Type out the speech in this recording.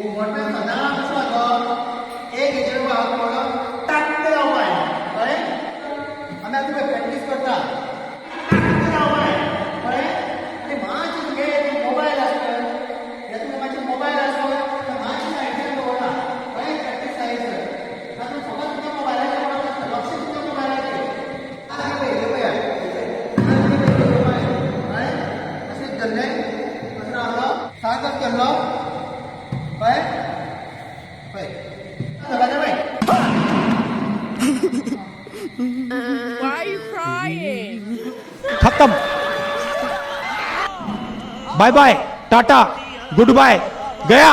घुमट सदां कसो वाजोवप, एक हेजेर पडप, टाक्क जावपाय. कळ्ळें? आमी आतां पळय प्रॅक्टीस करता, टाक्क जावपाय. कळ्ळें? आनी मातशें तुगे मोबायल आसता, हे तुगे मातशें मोबायल आसता, मातशें सायडीन दवरना. कळ्ळें? प्रॅक्टीस जायसर तातूंत फकत तुज्या मोबायलाचेर पडप आसता, लक्ष तुज्या मोबायलाचेर. आतां पळय, हे पळया, कळ्ळें? अशें धरलें, असो रावलो, सारकोच केल्लो. कळ्ळें? पळय, धरपाचें पळय. Why are you crying? खत्म, bye bye, tata, good bye, Gaya.